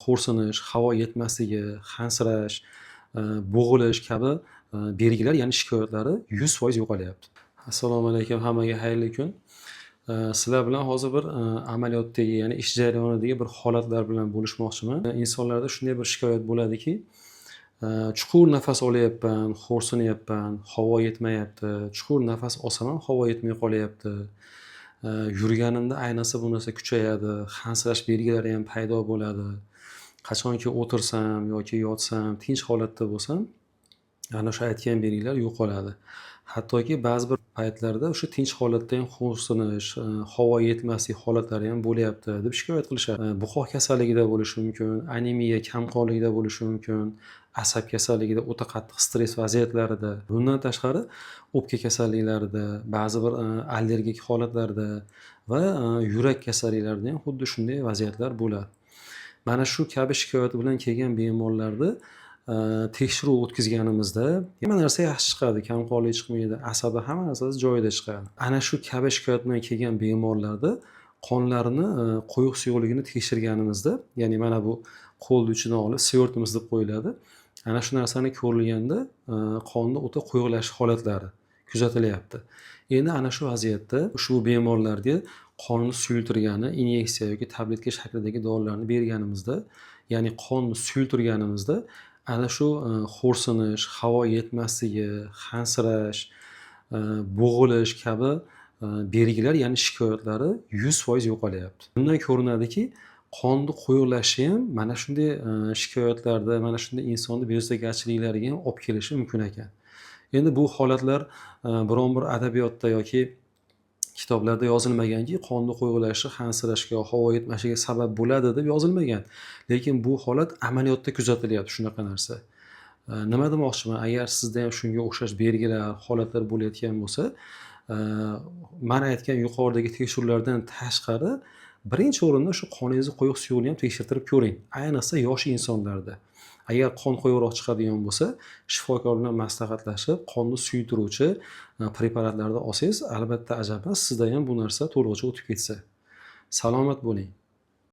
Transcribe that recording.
Xo'rsinish, havo yetmasligi, hansirash, bo'g'ilish kabi belgilar, ya'ni shikoyatlari 100% yo'qolyapti. Assalomu alaykum, hammaga xayrli kun. Sizlar bilan hozir bir amaliyotdagi, ya'ni ish jarayonidagi bir holatlar bilan bo'lishmoqchiman. Insonlarda shunday bir shikoyat bo'ladiki, chuqur nafas olyapman, xo'rsinyapman, havo yetmayapti, chuqur nafas olsam ham havo yetmay qolyapti. Yurganimda ayniqsa bu narsa kuchayadi, hansirash belgilari ham paydo bo'ladi. Qachonki o'tirsam yoki yotsam, tinch holatda bo'lsam, ana o'sha aytgan belgilar yo'qoladi. Hattoki ba'zi bir paytlarda o'sha tinch holatda ham xo'rsinish, havo yetmaslik holatlari ham bo'lyapti deb shikoyat qilishadi. Buqoq kasalligida bo'lishi mumkin, anemiya kamqonligida bo'lishi mumkin, asab kasalligida, o'ta qattiq stress vaziyatlarida. Bundan tashqari o'pka kasalliklarida, ba'zi bir allergik holatlarda va yurak kasalliklarida ham xuddi shunday vaziyatlar bo'ladi. Mana shu kabi shikoyat bilan kelgan bemorlarni tekshiruv o'tkazganimizda hamma narsa yaxshi chiqadi, kamqonlik chiqmaydi, asabi hamma narsasi joyida chiqadi. Ana shu kabi shikoyat bilan kelgan bemorlarda qonlarini qo'yuq suyuqligini tekshirganimizda, ya'ni mana bu qo'lni uchidan olib свёртываемся deb qo'yiladi. Ana shu narsani ko'rilganda qonni o'ta quyuqlashish holatlari kuzatilyapti. Endi ana shu vaziyatda ushbu bemorlarga qonni suyultirgani inyeksiya yoki tabletka shaklidagi dorilarni berganimizda, ya'ni qonni suyultirganimizda ana shu xo'rsinish, havo yetmasligi, hansirash, bo'g'ilish kabi belgilar, ya'ni shikoyatlari 100% yo'qolyapti. Bundan ko'rinadiki, qonni quyuqlashishi ham mana shunday shikoyatlarda, mana shunday insonni bezovtagarchiliklariga ham olib kelishi mumkin ekan. Endi bu holatlar biron bir adabiyotda yoki kitoblarda yozilmaganki, qonni quyuqlashishi hansirashga, havo yetmasligiga sabab bo'ladi deb yozilmagan. Lekin bu holat amaliyotda kuzatilyapti shunaqa narsa. Nima demoqchiman? Agar sizda ham shunga o'xshash belgilar, holatlar bo'layotgan bo'lsa, man aytgan yuqoridagi tekshiruvlardan tashqari birinchi o'rinda shu qoningizni quyuq suyuqligini ham tekshirtirib ko'ring. Ayniqsa yosh insonlarda. Agar qon quyuqroq chiqadigan bo'lsa, shifokor bilan maslahatlashib, qonni suyultiruvchi preparatlarni olsangiz, albatta ajab emas, sizda ham bu narsa to'lig'icha o'tib ketsa. Salomat bo'ling.